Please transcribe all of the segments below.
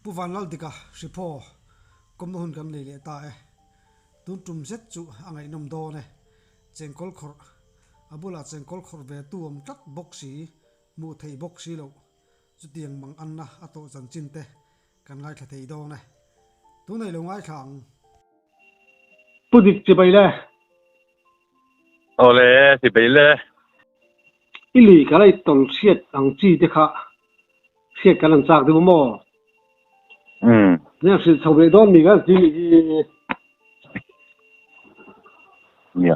Pu Vanlaldika Hriphaw kawmna hun kan nei leh ta e. Tun tum zet chu a ngaihnawm dawn e. Chengkawl khawrh, a bulah chengkawl khawrh ve tu awm tlat bawk si, hmuh theih bawk si loh. Chutiang mang anna a tawh chanchin te kan ngaithla thei dawn e. Tunei lo ngaithla ang. Pu Dik chibai le. Awle, chibai le. I lui ka lei tawn hriat ang chi te kha hriat kan han chak deuh maw? Umm. Nia hrilh chho leh dawn mi kan ti nih hi. Nia.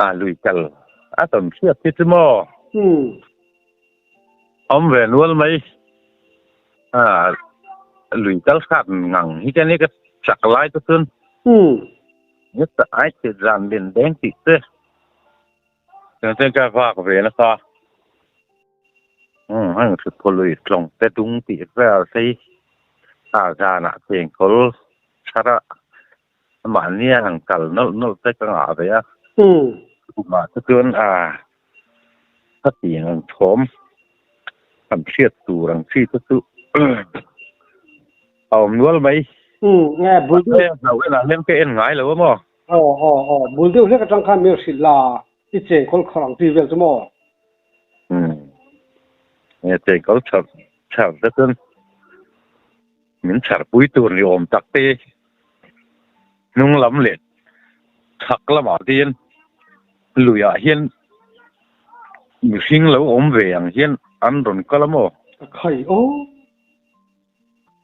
A lui kal a tawn hriat hi chu maw? Umm. Awm ve nual mai. A lui kal hrat ngang hi ka ni ka chak lai te chuan. Umm. Nita ai thit zan din deng tih te chuan chuan ka vak ve nasa. Umm heng thut phaw lui tlawng te dung tih vel te hi a zanah chengkawl thar a mahnia han kal nawlh nawlh te ka ngah ve a. Chumah te chuan a khatiang ang thawm han hriat tur ang chi te chu A awm nual mai. Umm nge bul deuh. Mahse hlauh enah hian ka en ngai lo a maw? Aw aw aw bul deuh hlek atang khan min hrilh la i chengkawl khawrh ang tih vel chu maw? Umm nge chengkawl chharh chharh te chuan min chharh pui tur ni awm tak te hnung lam leh chhak lamah te hian luiah hian mihring lo awm ve ang hian an rawn kal a maw? Ka khai aw.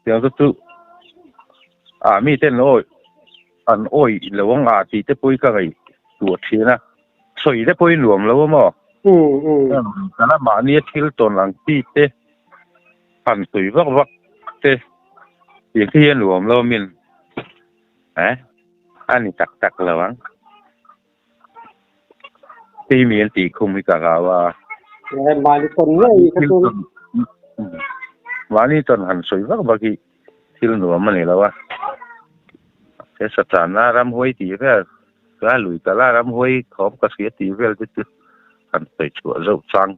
Tiang te chu ah mi ten awi an awi lo ang a tih te pawh ka ngaih tuah thin a, sawi te pawh i nuam lo a maw? Kan a mahni a thil tawn ang chi te han sawi vak vak te tiang te hi a nuam lo a min eh a ni tak tak lo ang. Tei mi an tih khum hi ka hlau a. Mahni tawn ngei kha chu. Mahni tawn han sawi vak vak hi thil nuam a ni lo a. He Satana ramhuai tih vel, ka lui kala ramhuai thawm ka hria tih vel te chu han sawi chhuah zauh chang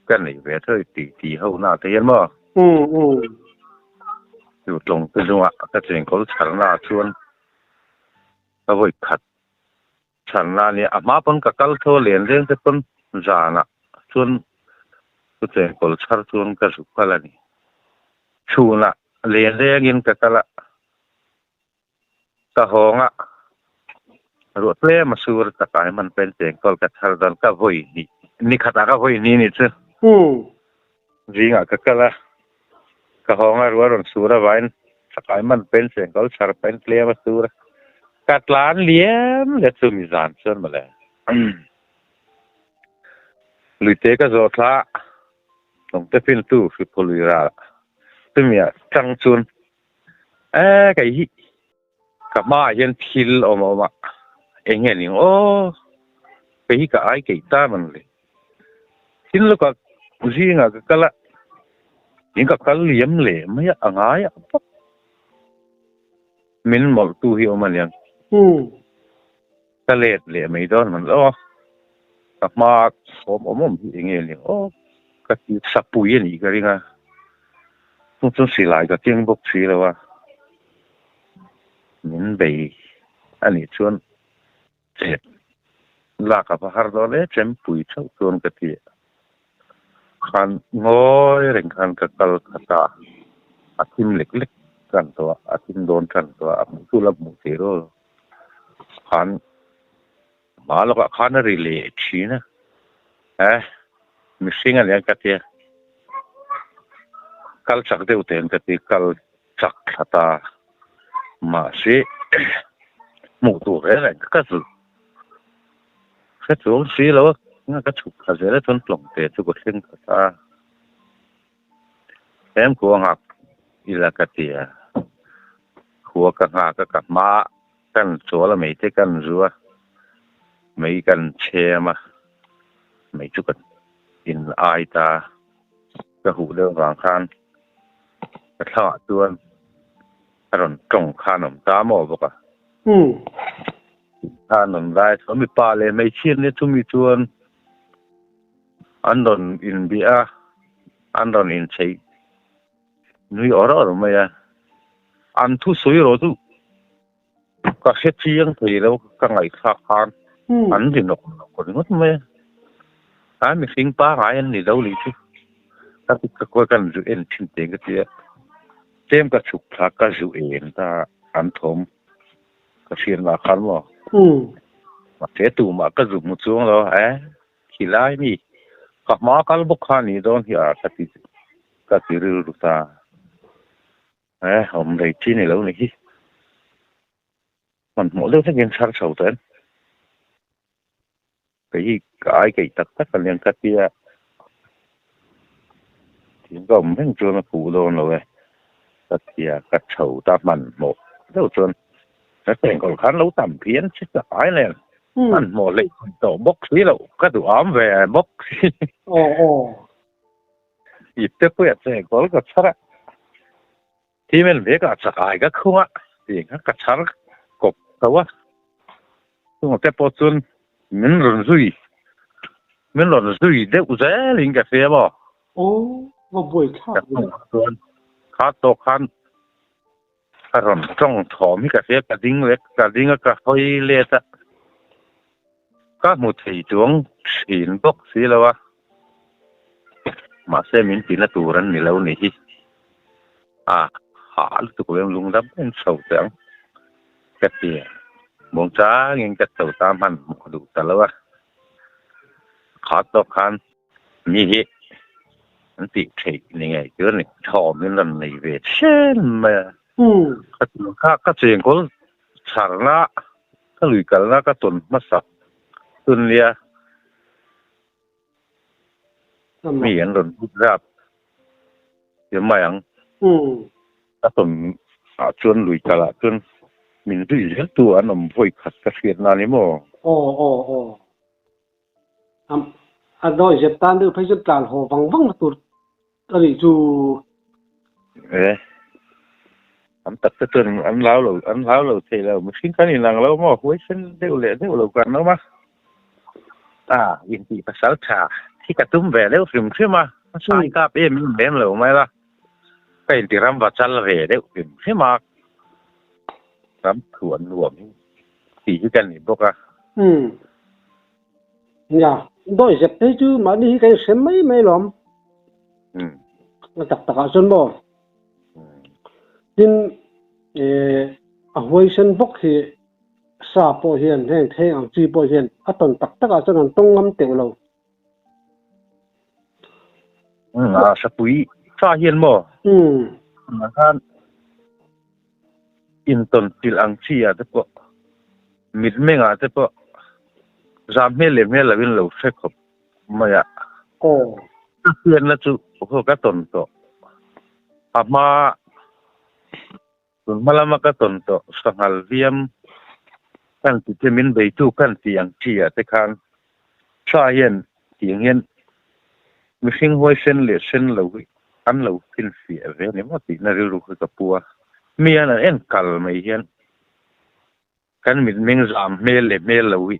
ka nei ve thei tih tih ho na te hian maw. Chu tlawng te zungah ka chengkawl chharna ah chuan ka vawi khat Chhanna a nia, a hma pawn ka kal tho len reng te pawn zanah chuan chuteng kawl chhar chuan ka zuk kal a ni. Chhunah len rengin ka kal a, ka hawng a, ruah tlem a sur takah hian pen chengkawl ka chhar dawn ka vawi hnih, ni khatah ka vawi hnih ni chu. Zingah ka kal a, ka hawng a, ruah rawn sur avangin thlakai man pen chengkawl chhar pahin tlem a sur a, ka tlan liam le chu mi zan chuan mawle. Luite ka zawh thla a, lawngte fintu hriphaw lui ral chumi ah chang chuan e kei hi ka hmaah hian thil awm a awm a, eng nge ning aw, kei hi ka ai keih ta man le. Thil lawkah zingah ka kal a, in ka kal liam leh mai a, a ngai a bawk. Min mawlhtu hi awm a niang. Ka let leh mai dawn man aw, ka hma awm awm awm hi eng nge ning aw, ka ti sapui a nih ka ring a, chung chuan silai ka keng bawk si lo a, min bei a nih chuan Chet lak a va har dawn e, chempui theuh chuan ka ti. Khan ngawi reng khan ka kal khat a, a thim lek lek tan tawh a, a thim dawn tan tawh a, a hmuh chu la hmuh theih rawh. Khan hma lawkah khan a ri leh thin a, eh mihring a nia ka ti a, kal chak deuh teh an ka ti, kal chak thla ta. Mahse, hmuh tur reng reng ka zut hre chuang si lo a, ka chhuk thla zel a chuan tlawng te chu ka thleng thla ta a. Tlem khua nghak ila ka ti a, khua ka nghak a, ka hma kan chual a mei te kan zu a, mei kan chhem a, mei chu ka in ai ta a. Ka huh deuh vang khan ka thlangah chuan a rawn tawng khan awm ta maw bawk a. Khan rawn rai chuan mipa leh hmeichhia nia chumi chuan an rawn inbiah a, an rawn inchheih. Nui awr awr mai a, an thusawi erawh chu ka hre chiang thei lo ka ngaihthlak khan an ri nawk nawk ringawt mai a, a mihring pangai an ni lo lih chu ka ti ka kawi kan zu en thin teng ka ti a, tlem ka chhuk thla ka zu en ta an thawm ka hriat lah khan maw mahse tumah ka zu hmu chuang lo a. Khilai mi ka hma kal bawk kha ni dawn hi a ka ti ka ti rilru ta. E awm rei chi ni lo ni hi. Hmanhmawh deuh takin chhar chho ta em. Kei hi ka ai keih tak tak a lian ka tia. Thing ka awm reng chuan a fuh dawn lo e. Ka tia ka chho ta hmanhmawh deuh chuan Ka chengkawl khan lo tam phian che ka ai nen hmanhmawh hleih thei tawh bawk si loh ka duham ve bawk si. Aw aw. Ip te puia chengkawl ka chhar a, cement bag ah chakai ka khung a tih kha ka chhar kawp tho a, chungah te pawh chuan min rawn zui min rawn zui deuh zel in ka hria maw. Aw va buai thlak ve. Ka chungah chuan kha tawk khan Ka rawn tawng thawm hi ka hria, ka ding leh ka ding a, ka hawi let a, ka hmu thei chuang thin bawk si lo a, mahse min tina tur an ni lo ni hi, a hah lutuk lem lungdam em chho teh ang ka ti a, muangchangin ka chho ta hmanhmawh duh ta lo a, kha tawk khan Mi hi an tih theih ni ngei chu a ni. Thawm in rawn nei ve chen mai a. Ka tih kha ka chengkawl chharna ka lui kalna ka tawn hmasak tun nia mi an rawn but zat ti mai ang. Ka tawn ah chuan lui kalah chuan min zui zel tu an awm vawi khat ka hriatna a ni maw? Aw aw aw. A dawi zep tan deuh phei chuan tlan haw vang vang na tur a nih chu. E, an tak te chuan an hlau lo, an hlau lo thei lo. Mihring kan inang lo maw? Huaisen deuh leh deuh lo kan awm a. A, intih pasal tha hi ka tum ve deuh hrim hrim a, a sai kap em em lem lo mai la. Ka inti ram va chal ve deuh hrim hrim a, ram thuan nuam hi. tih hi ka ni bawk a. Umm. Nia, dawi zep phei chu mahni hi ka inhrem mai mai lawm. Umm. A tak takah chuan maw? Umm. Tin, eh, a huaisen bawk hi sa pawh hian heng theng ang chi pawh hian a tawn tak takah chuan an tawng ngam teuh lo. Umm, a sapui sa hian maw? Umm. Tunah khan Intawn chilh ang chi ah te pawh mitmeng ah te pawh zam hmel leh hmel lo in lo hre khawp mai a. Aw. Ka hriatna chu haw ka tawn tawh. A hma tun hma lama ka tawn tawh sanghal viam kan ti te min beitu kan ti ang chi ah te khan tha hian tiang hian mihring huaisen leh sen lo hi an lo finfiah ve a ni maw tihna rilru kha ka pu a. Mi an an en kal mai hian kan mitmeng zam hmel leh hmel lo hi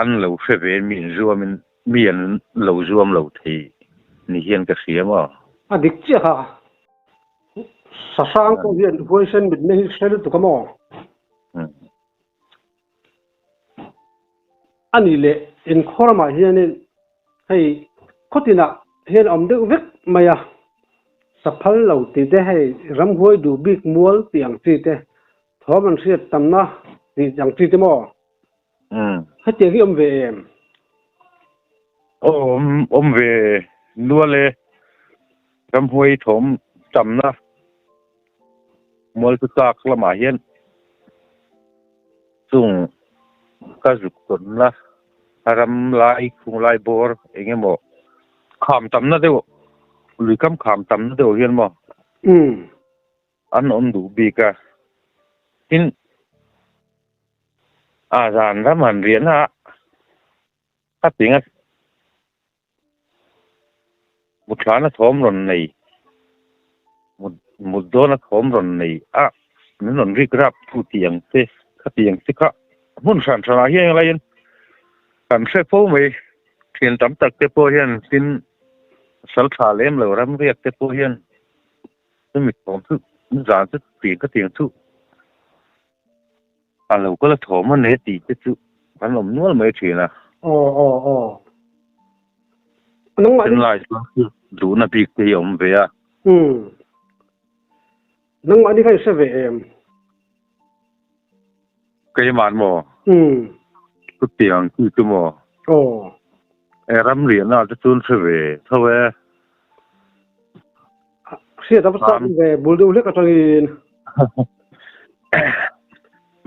an lo hre ve mi inzuamin mi an lo zuam lo thei ni hian ka hria maw? A dik chiah kha. Sahrang pawh hian huaisen mitmeng hi hre lutuk a maw? A nih leh inkhawr ramah hianin hei khawtinah hian a awm deuh vek mai a, saphal lo tih te hei ramhuai duh bik mual tih ang chi te, thawm an hriat tamna tih ang chi te maw? Hetiang hi awm ve em? Aw awm awm ve nual e, ramhuai thawm tamna mual chu tlak lamah hian Chung ka zuk tawnna ram lai khung lai bawr eng emaw kham tamna deuh lui kam kham tamna deuh hian maw an awm duh bik a tin a zan ram han riahna ah ka tinga Muthlana thawm rawn nei, mut mut dawna thawm rawn nei a, min rawn rik rap tu tih ang che, kha tih ang che kha hmun hran hranah hian englaiin kan hre fo mai. Thian tam tak te pawh hian tin sal tha lem lo ramriak te pawh hian. Chumi thawm chu zan chu tiang ka tiang chu a lo kal a thawm a nei tih te chu kan awm nual mai thin a. Aw aw aw. Nangmah ni. Tunlai chuan duhna bik te hi a awm ve a. Umm. Nangmah ni kha i hre ve em? Keimah maw? Umm. Chutiang chi chu maw? Aw. E ram riahna te chuan hre ve tho e. Hriat a va chak ve bul deuh hlek atangin.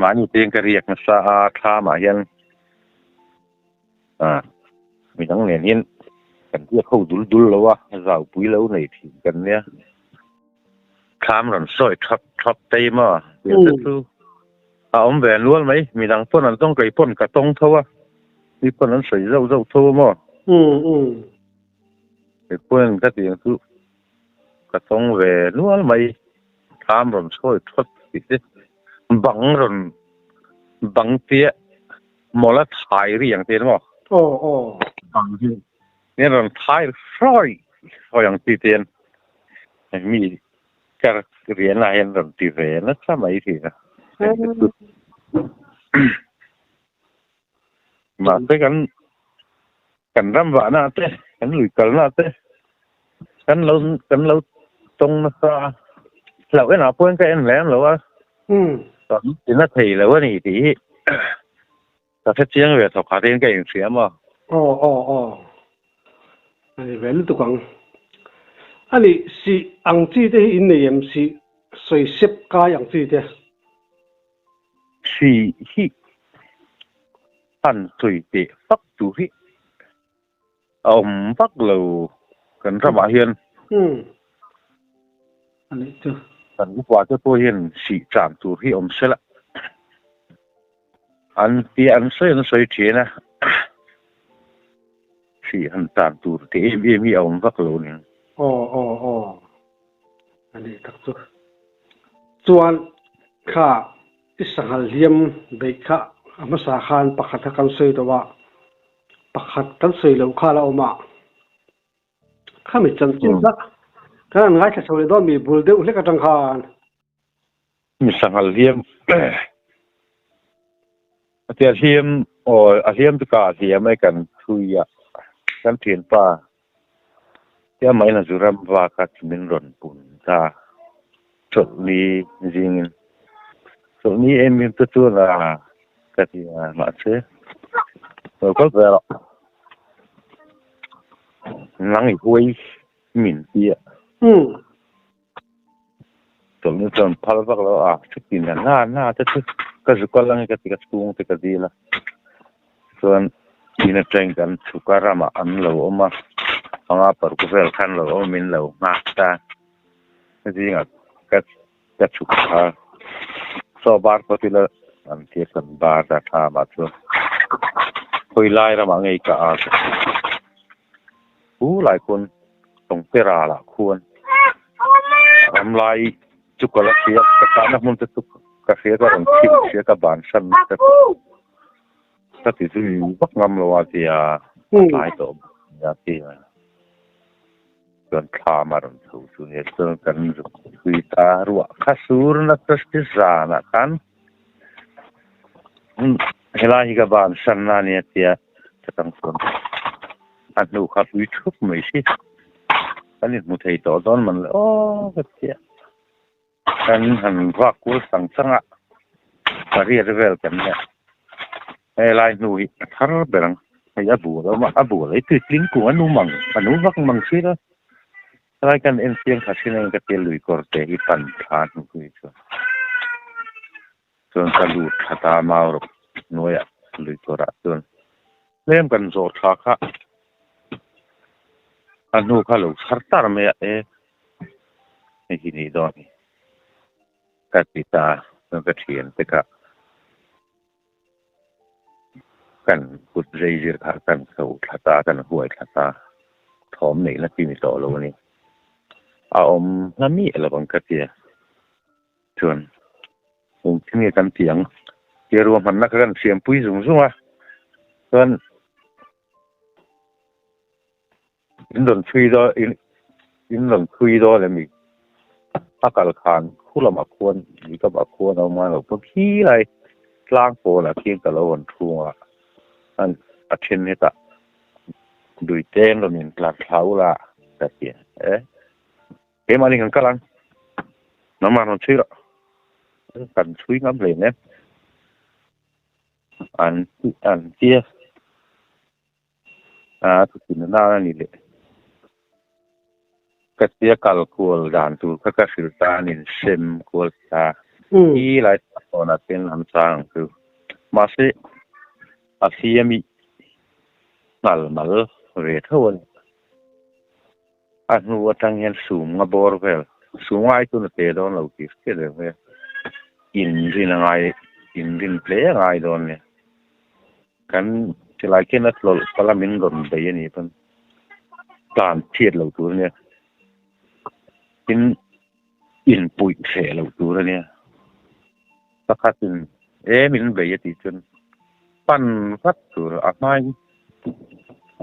Mahni te ka riak nasa a thlamah hian a midang nen hian kan riak ho dul dul lo a zaupui lo nei thin kan nia. Thlam rawn sawi thap thap tei maw tih te chu a awm ve nual mai midang pawn an tawng kei pawn ka tawng tho a mi pawn an sawi zauh zauh tho a maw. Kei pawn ka tih ang chu ka tawng ve nual mai thlam rawn sawi thawt tih te bang rawn bang tia mawla thai ri ang te maw. Bang hi Nia rawn thai hrawi hrawi ang chi te hian mi kar rian ah hian rawn ti ve nasa mai thin a. Mahse kan kan ram vahna te kan lui kalna te kan lo kan lo tawng nasa a hlauh enah pawhin ka en lem lo a chuan tina thei lo a ni tih hi Ka hre chiang ve thawk khat in ka inhria maw? Aw aw aw. A ni ve lutuk ang. A nih sih ang chi te hi in nei em sih sawi sep kai ang chi te? Sih hi han sawi teh fak tur hi a awm vak lo kan ramah hian. Umm. A nih chu. Kan upa te pawh hian sih chan tur hi awm sela. An ti an sawi an sawi thin a, hrih han tan tur te em em hi a awm vak lo ning. Aw aw aw a nih tak chu. Chuan kha i sanghal hliam beih kha a hmasa khan pakhat kha kan sawi tawh a, pakhat kan sawi loh kha la awm a. Khami chanchin kha kan han ngaithla chho leh dawn mi bul deuh hlek atang khan. Mi sanghal hliam a tia hliam aw a hliam chu ka hliam e kan thui a kan thianpa tia mai na zu ram vak a min rawn pun ta chawlhni zingin chawlhni em em te chuan a ka ti a mahse lo kal ve rawh nang i huai min tia. Chawlhni chuan phal vak lo a, chutin a na na te chu ka zu kal ange ka ti ka chhung te ka dil a, chuan in atangin kan chhuk a ramah an lo awm a, panga paruk vel khan lo awm min lo nghak ta, zingah ka ka chhuk a, chaw bar pawh ila an tia kan bar ta thamah chuan khawi lai ramah ngei ka a ka ti. Pu lai khuan Tawngtera lah khuan ram lai chu ka la hria ka tahna hmun te chu ka hria ka rawn thim hria ka ban hran ka ka ti zui vak ngam lo a tia a tlai tawh bawk nia tia chuan thlam a rawn chho chu nia chuan kan zuk thui ta ruah kha sur na chu zanah khan Helai hi ka ban san na ania tia ka tang chuan a hnu kha pui thup mai si kan inhmu thei tawh dawn man le aw ka tia kan han vak kual sang sang a pariat vel kan nia helai hnu hi a thar ber ang hei a bul a awm a a bul hi tui tling kung a num ang a num vak mang si lo helai kan en chiang kha thin a ka tia lui kawr te hi pan thla hnu hi chuan. Chuan ka lut thla ta mau rawh hnuaiah lui kawrah chuan tlem kan zawh thla kha a hnu kha lo chhar tar mai a e hei hi nih dawn hi ka ti ta chuan ka thian te kha kan kut zai zir kha kan chho thla ta kan huai thla ta thawm neih na chi ni tawh lo a ni a awm hla miah lo ang ka tia. Chuan engtin nge kan tih ang? Tia ruahmanna kha kan siampui zung zung a, chuan in rawn chhui dawn in in rawn chhui dawn em ni? A kal khan khu lamah khuan lui kamah khuan a awm ngai lo pawn khi lai tlang pawnah khian ka lo rawn thung a, a then hetah lui te an rawn intlar thla ula ka ti a e. Keimahni kan kal ang, nangmah rawn chhui rawh, kan chhui ngam hle em an an tia a thutin a a ni leh ka tia kal kual dan tur kha ka hrilh ta an insem kual ta hi lai tawnah ten an chang ang chu mahse a siami nghal mal ve tho a ni. A hnu atang hian sum nga bawr vel, sum nga ai chuan a te dawn lo tih hriat reng mai a, inrin a ngai, inrin hle a ngai dawn nia. Kan silai khian a tlawlh palh a min rawn bei a nih pawn tlan chhiat lo tur a nia, tin inpuih hreh loh tur a nia. Pakhatin e min bei a tih chuan pan vat tur a hmain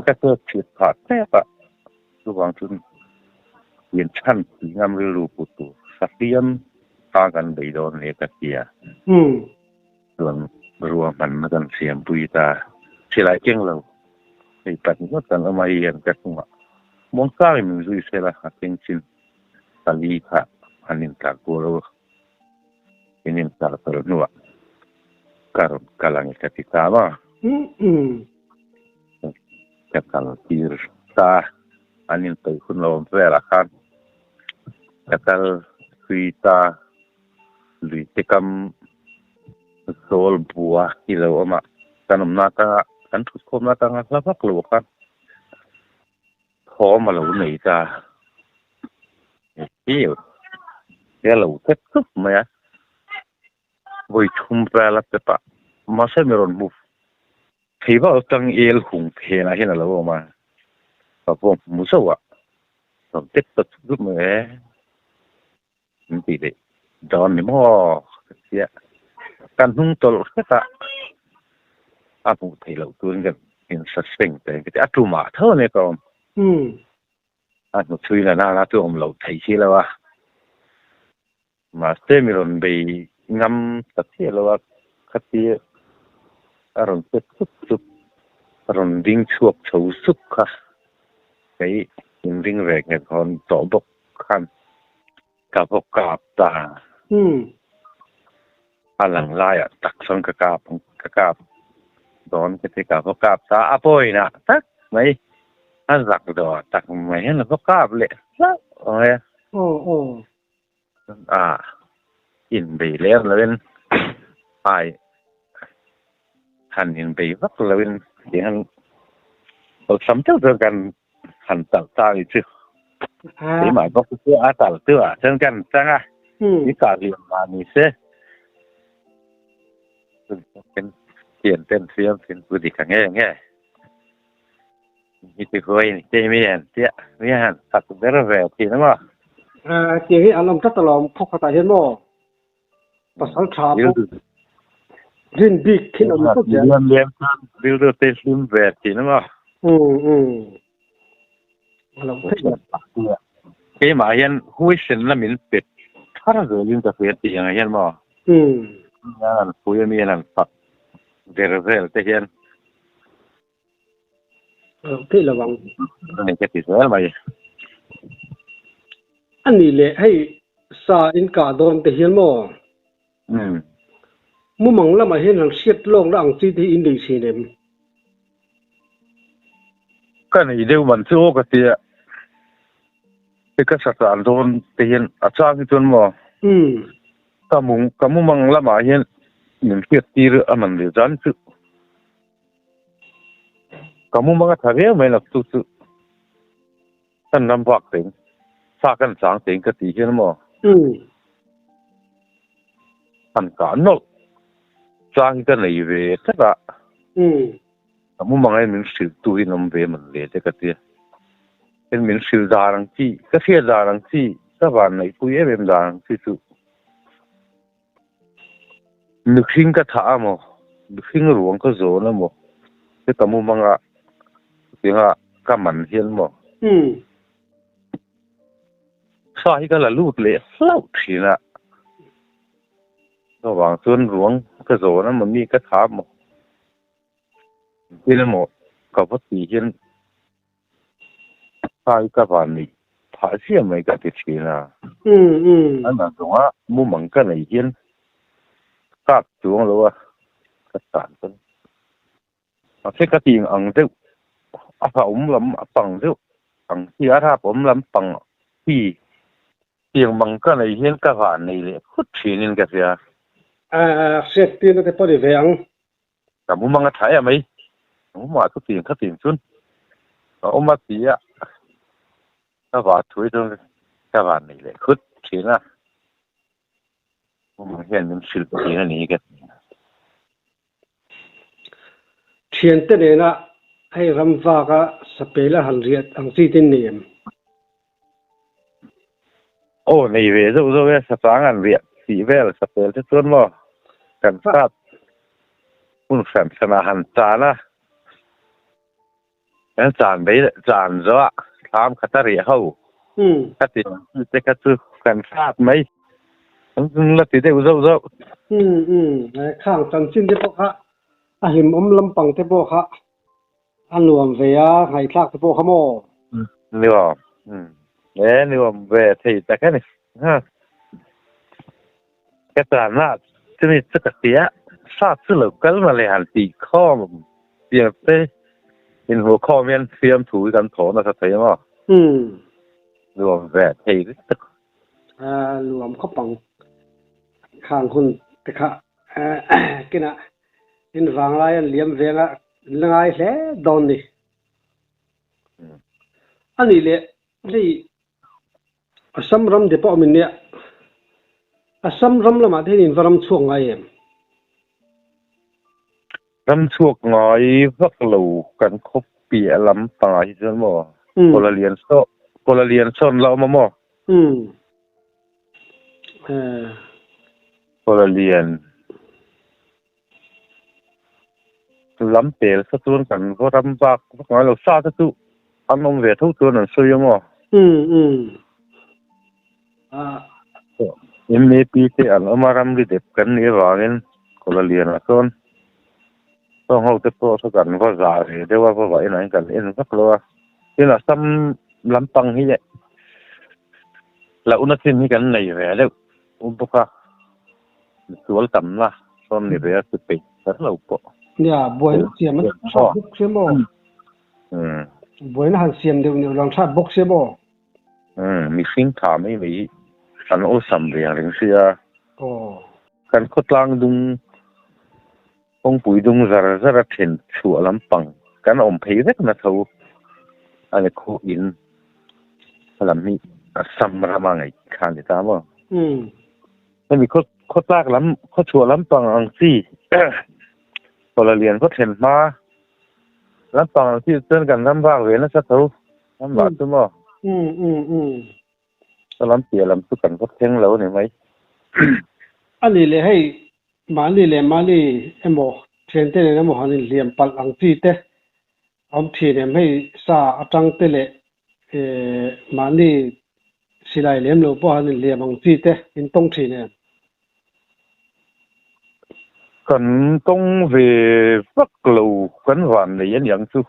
ka chet chhiat phah tep a, chuvang chuan in chhan tih ngam rilru put tur sahliam kha kan bei dawn hle ka ti a, chuan ruahmanna kan siampui ta silai keng lo hei pahnih ngawt kan awm a hei hian ka hnungah muangchangin min zui sel a, a keng chin pali kha an intlar kual a. In intar fel hnuah ka rawn kal ang ka ti ta maw? Ka kal tir ta a, an inpeih hun lo awm velah khan ka kal thui ta, lui te kam zawl bua hi lo awm a, kan awmna atanga kan thut khawmna atanga hla vak lo khan thawm a lo nei ta. He lo tep thup mai a, vawi thum vel a tep a, mahse mi rawn hmu thei vak lo tang el hung phenah hian a lo awm a, ka pawh hmu zauh a, rawn tep ta thup thup mai e, min tih leh dawn ni maw ka tia, kan hnung tawlh hret a, a hmuh theih loh turin ka insaspeng ta ka ti a, tumah tho a nia ka awm. A hnuchhui la nana chu awm loh theih si lo a, mahse mi rawn bei ngam ta chiah lo a, khatia a rawn pet sup sup, a rawn ding chhuak chho sup kha kei inring ve nghet hawn tawh bawk khan ka vaw kap ta. A lang laiah tak chuan ka kap ang, ka kap dawn ka ti ka va kap ta a pawina tak mai a zak dawh tak mai hian a va kap leh hlauh mai a. Aw aw. A inbei lem loin ai han inbei vak loin tiang awlsam deuh chuan kan han talh ta a ni chu. Keimah bawk chu a talh tu ah chuan kan chang a, i kah hliam mah ni se. Thian ten fiam thin pu dik ang nge nge. Mi ti huai ni te mi han tia mi han fak ber ve thin a maw. Tiang hi an awm tlat alawm khaw khatah hian maw. Pasal tha pawh rin bik khin awm tlat zel. Liam liam chuan rilru te hlim ve thin a maw. A lo theih lo. Keimah hian huaisen la min pe thar zelin ka hria tih ang hian maw. An pui a mi an fak ver vel te hian. A lo theih lo ang. Ani ka ti zel mai. A nih leh hei sa in kah dawn te hian maw? Mumang lamah hian han hriat lawkna ang chi te hi in nei thin em? Ka nei deuh man chu aw ka ti a. Hei ka sa tan dawn te hian a chang hi chuan maw? Ka mung ka mumang lamah hian min hriat tir a man ve zan chu. Ka mumang a tha viau mai lo chu chu kan ram vak teng sa kan chang teng ka tih hian maw han kah nawlh chang hi ka nei ve tlat a ka mumang hian min hrilh tu hi an awm ve man le te ka tia tin min hrilh dan ang chi ka hriat dan ang chi ka van neihpui em em dan ang chi chu. Mihring ka thah a maw? Mihring ruang ka zawn a maw? He ka mumanga tinga ka man hian maw? Sa hi ka la lut leh hlauh thin a. Chuvang chuan ruang ka zawn a maw mi ka tha maw engtin emaw ka va tih hian sa hi ka van neih phah chiah mai ka ti thin a. A na zawnga mumang ka neih hian kap chuang lo a ka tan chuan. Mahse ka tih ang deuh a hlauhawm lam a pang deuh ang chi a hlauhawm lam pang chi tiang mang ka nei hian ka van nei leh phut thin in ka hria. Hriat tirna te pawh ni ve ang. Ka mumang a tha em mai. Ka mumah chu tiang kha tiang chuan ka awm a ti a, ka van thui chuan ka van nei leh phut thin a. Mumang hian min hrilh thin a ni ka ti. Thiante nena hei ram vaka sapela han riat ang chi te nei em? Aw nei ve zauh zauh e, sachang an riah tih vel sapel te chuan maw kan sat hun hran hranah han chan a, kan chan mai chan zawh a thlam khat a riah ho ka ti ang chi te kha chu kan sat mai an la ti deuh zauh zauh. Khang chanchin te pawh kha a hlimawm lampang te pawh kha a nuam ve a, ngaihthlak te pawh kha maw? Nuam e nuam ve thei tak a ni. Ka tanah chumi chu ka ti a, sa chu lo kal mah le han tih khawm tiang te inhmuh khawm hian fiamthu hi kan thaw nasa thei a maw? Nuam ve thei lutuk. Nuam khawp ang khang hun te kha kinah in vanglai an liam veng a la ngai hle dawn ni. A nih leh hei Assam ram te pawh min nia. Assam ram lamah te hian in va ram chhuak ngai em? Ram chhuak ngai vak lo kan khaw piah lam pangah hi chuan maw Kuala Lian saw Kuala Lian sawn la awm a maw? Kuala Lian lam pel kha chuan kan va ram vak vak ngai lo sa te chu an awm ve tho chuan an sawi a maw? MAP te an awm a ramri dep kan nih avangin Kawla Lianah chuan heng ho te pawh saw kan va zah ve deuh a va vah inah hian kan en vak lo a tin Assam lampang hi hlauhna chin hi kan nei ve deuh bawk a. Misual tamna sawn ni ve a chu peih kher lo pawh. Nia, buaina siam an tha bawk sia maw? Buaina han siam deuh neuh lo an tha bawk sia maw? Mihring tha mai mai hi an awlsam ve ang reng sia. Kan khawtlang dung kawngpui dung zar zar a then chhuah lampang kan awm phei vek na tho a ni khaw in lam hi Assam rama ngaih kha a ni ta maw? Hemi khaw khaw tlak lam khaw chhuah lampang ang chi tawla lian va thlen hma lampang ang chi chuan kan ram vak ve nasa tho ram vah chu maw ka lam piah lam chu kan va thleng lo a ni mai. A nih leh hei mahni leh mahni emaw thiante nen emaw han inhliam palh ang chi te Awm thin em hei sa atang te leh mahni silai lem lo pawh han inhliam ang chi te in tawng thin em? Kan tawng ve vak lo kan van nei a niang chu.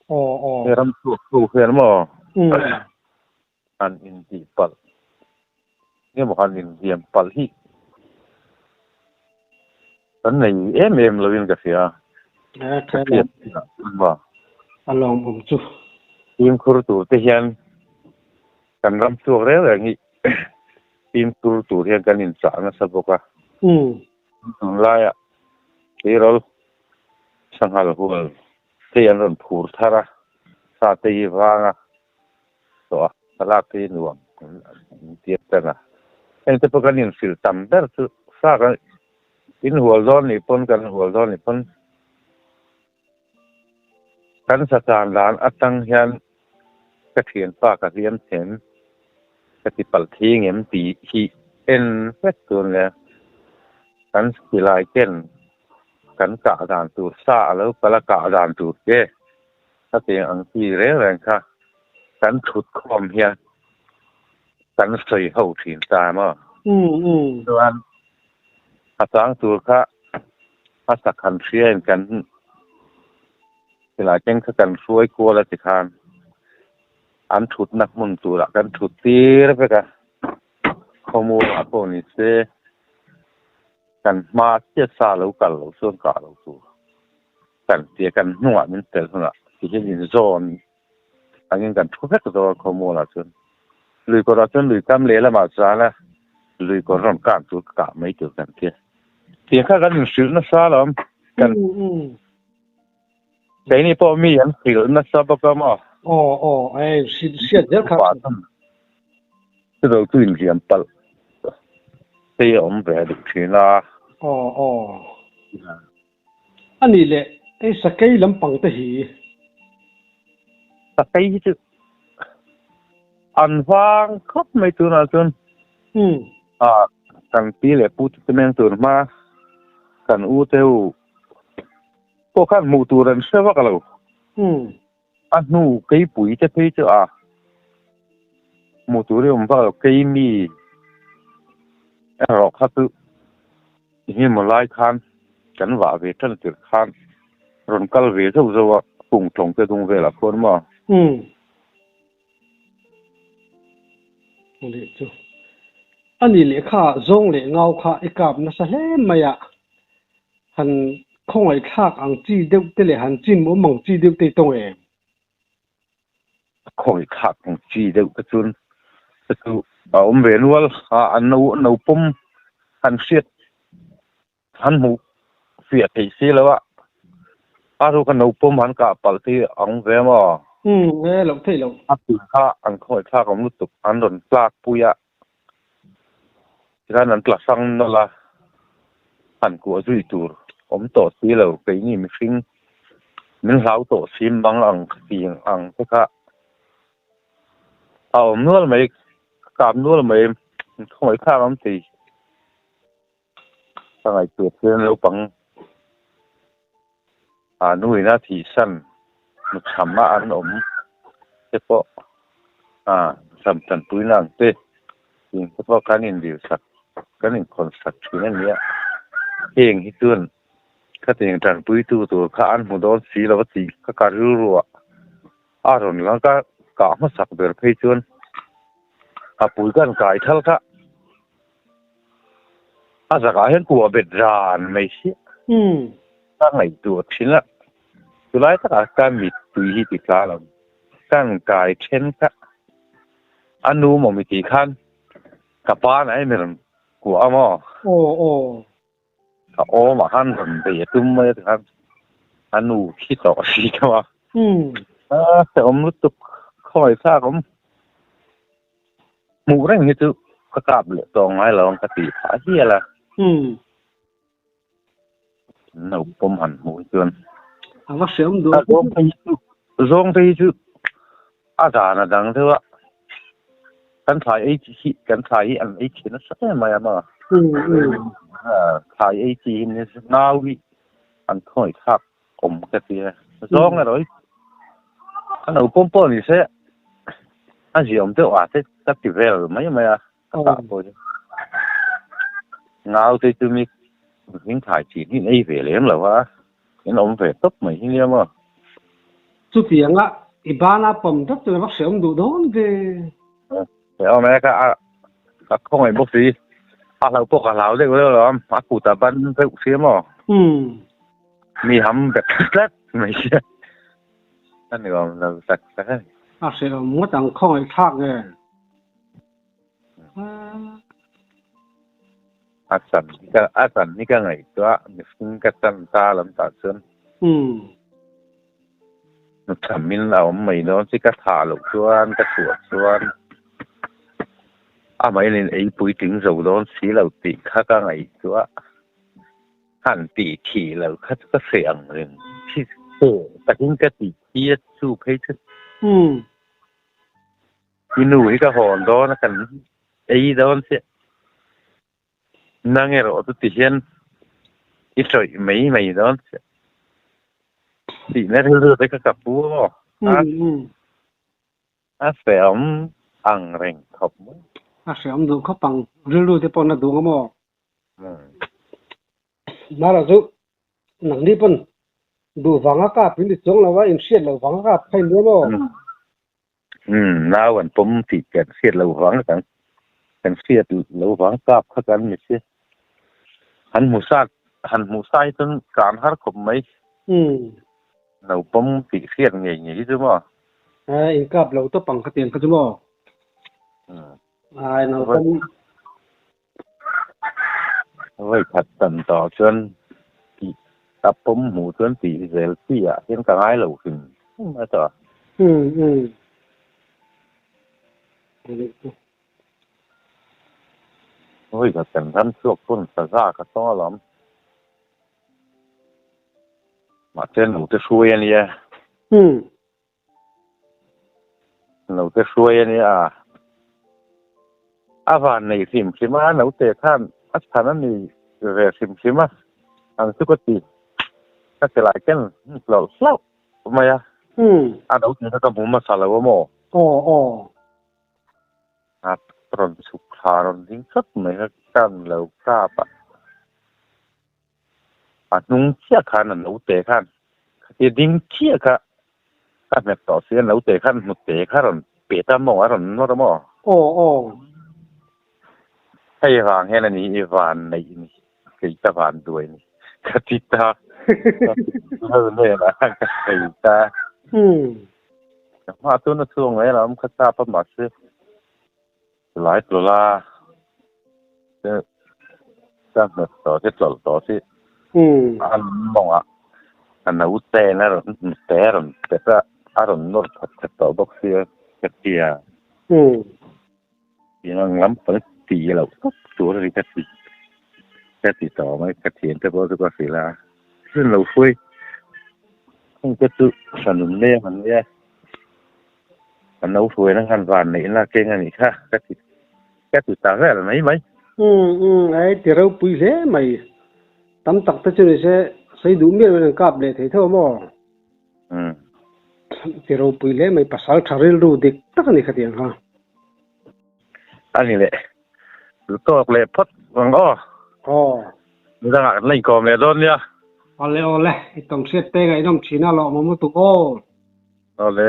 Aw aw. He ram chhuak ho hian maw han intih palh nge maw han inhliam palh hi kan nei em em lovin ka hria. Ka hriat chinah chuan maw. A lawmawm chu. Fimkhur tur te hian kan ram chhuak reng reng hi fimkhur tur hian kan inchah nasa bawk a. Tunlaiah tleirawl sanghal hual te an rawn phur thar a, sa te hi vang a. tawh a, thlalak te hi nuam an tir tan a. Heng te pawh kan inhrilh tam ber chu sa kan inhual dawn nih pawn kan hual dawn nih pawn kan sa tan dan atang hian ka thianpa ka hliam them ka ti palh thei ngem tih hi en vek tur nia kan silai ken kan kah dan tur sa a lo kal a kah dan tur te. Hetiang ang chi reng reng kha kan thut khawm hian Kan sawi ho thin ta maw? Chuan a chang tur kha a sakhan hriain kan silai keng kha kan hruai kual a ti khan an thutna hmun turah kan thut tir vek a, khawmuah pawh ni se kan hma chiah sa lo kal lo chuan kah lo tur kan tia kan hnungah min tel hunah tihian inzawn angin kan thu vek zawk a khawmualah chuan lui kawrah chuan lui kam leh lamah chuan a lui kawr rawn kang tur ka kah mai tur kan tia tiang kha kan inhrilh nasa alawm kan keini pawh mi an hrilh nasa bawk a maw aw aw ei hriat zel kha chulo chu inhliam palh te a awm ve duh thin a aw aw A nih leh, hei sakei lampang te hi. Sakei hi chu an vang khawp mai tunah chuan kan pi leh pu te meng tur hma kan u te u pawh khan hmuh tur an hre vak lo. A hnu keipui te phei chu a hmuh tur hi awm vak lo keimi erawh kha chu engemaw lai khan kan vah ve tan tirh khan rawn kal ve zauh zauh a kung tawng te dung velah khuan maw. Leh chu a ni leh kha zawng leh ngau kha i kap nasa hle mai a. Han khawngaihthlak ang chi deuh te leh han chim awm ang chi deuh te i tawng em? Khawngaihthlak ang chi deuh te chuan te chu a awm ve nual a, an no no pawm han hriat han hmuh fiah theih si lo a, a ruka no pawm han kah palh te hi a awm ve maw? Umm e loh theih loh. A tih kha an khawngaihthlak awm lutuk an rawn tlak pui a. Tikhan an tla hrang nawlh a, han kuah zui tur awm tawh si lo, keini mihring min hlau tawh si mang ang khatiang ang te kha a awm nual mai, ka kap nual mai, khawngaih thlak awm thei. Ka ngaihtuah chuan naupang a nuin a thihsan nuchham a an awm te pawh a nuchham tanpuina ang te tih te pawh kan indilsak kan inkhawnsak thin a nia. Heng hi chuan khatiang tanpuitu tur kha an hmu dawn si lo a tih kha ka rilruah a rawn lang ka kah hmasak ber phei chuan a pui kan kai thal kha. A zakah hian kuah bet ran mai si ka ngaihtuah thin a, chulai takah ka mittui hi ti tla lo, kan kai then kha a nu maw mi tih khan ka pa na em rawn kuah a maw? Aw aw. Ka awmah khan rawn bei a tum mai a tikhan a nu khi tawh si deuh a. A hrehawm lutuk khawngaih thlak awm. Hmuh reng hi chu ka kap leh tawh ngai lo ang ka tih phah hial a. No pawm han hmuh hi chuan. A va hrehawm duh. Zawng phei hi chu zawng phei hi chu a dan a dang deuh a. Kan thlai ei chi hi kan thlai hi an ei thin nasa em mai a maw. Thlai ei chi hi ngau hi an khawngaih thlak awm ka ti a. Zawng erawh hi a no pawm pawh ni se a ziaawm deuh a te ka ti vel mai mai a ka tah pawh hi. Ngau te chu mi hming thlai chin hi an ei ve lem lo a, in awm ve tawp mai hi nia maw. Chutianga i bana pawm deuh chuan a va hreawm duh dawn ve. Hrehawm e ka ka khawngaih bawk si a hlau pawh ka hlau deuh deuh lo a, a kut a ban deuh sia maw. Mi ham bet tlat mai sia a ni awm lo tak tak a ni. A hrehawm ngawt ang khawngaih thlak nge. A chan hi ka a chan hi ka ngaihtuah mihring ka chan ta lam tah chuan. Hnuchhamin a awm mai dawn chi ka thah loh chuan ka chhuah chuan amah in ei puitling zo dawn si lo tih kha ka ngaihtuah han tih thih loh kha chu ka hreh ang reng thi takin ka tih thi a chu phei chu. I nu hi ka hawn dawn a kan ei dawn chiah. Nang erawh chu ti hian i tawih mai mai dawn chiah. Tihna rilru te kha ka pu aw. A a hrehawm ang reng khawp mai. A hreawm duh khawp ang, rilru te pawh na duh ang maw? Mara chu nangni pawn duh vanga kap in ti chuang lo a, in hriat loh vanga kap kha in nia maw? Umm, nau an pawm tih kan hriat loh vang kan kan hriat loh vang kap kha kan ni si. Han hmu sa han hmuh sa hi chuan kan har khawp mai. Umm. Nau pawm tih hriat ngei ngei hi chu maw? Eh, in kap lo tawp ang khatiang kha chu maw? Umm. Ai, nau pawm. Vawi khat tan tawh chuan tih a pawm hmuh chuan tih zel chi ah hian ka ngai lo hrim hrim a tawh. Umm umm. Vawi khat kan ram chhuak pawn saza ka tawng alawm. Mahse naute hruai a nia. Umm. Naute hruai a nia. A van nei hrim hrim a, naute khan a chhan a ni ve hrim hrim a, ang chu ka ti. Ka ti lai ken hlawlh hlauh mai a. A naute kha ka hmu hmasa lo a maw? Aw aw. A rawn chhuk thla rawn ding thlat mai kha ka lo kap a. A hnung chiah khan a naute khan khatia ding chiah kha ka hmet tawh si a naute khan hnute kha rawn pet a maw a rawn nawr a maw? Aw aw. Hei vang hian a ni i van neih ni kei ka van duai ni ka ti ta ka ti lo nen a ka sawi ta. Ka hma chuan a chhuak mai alawm kha chap a mahse Lai tlawlh a, ka hmet tawh si tlawlh tawh si a mawng ah a naute in a rawn hnute a rawn pet a, a rawn nawr that that tawh bawk sia ka ti a. Tin ang lam pang ti loh tawp tur a ni ka ti ka ti tawh mai ka thiante pawh chu ka hrilh a, thil lo hruai heng te chu hranun leng an nia. Ka no hruaina khan van neih na keng a nih kha ka ti ka ti ta vel mai mai. Umm umm ei ti ropui hle mai. Tam tak te chu ni se sei duh miah loin an kap leh thei tho a maw? Umm. Ti ropui hle mai pasal tha rilru dik tak a ni kha tiang kha. A ni leh tawk leh phawt ang aw. Aw. Nidangah kan la inkawm leh dawn nia. Awle awle i tawng hriat te ngaihnawm thin a lawmawm lutuk aw. Awle.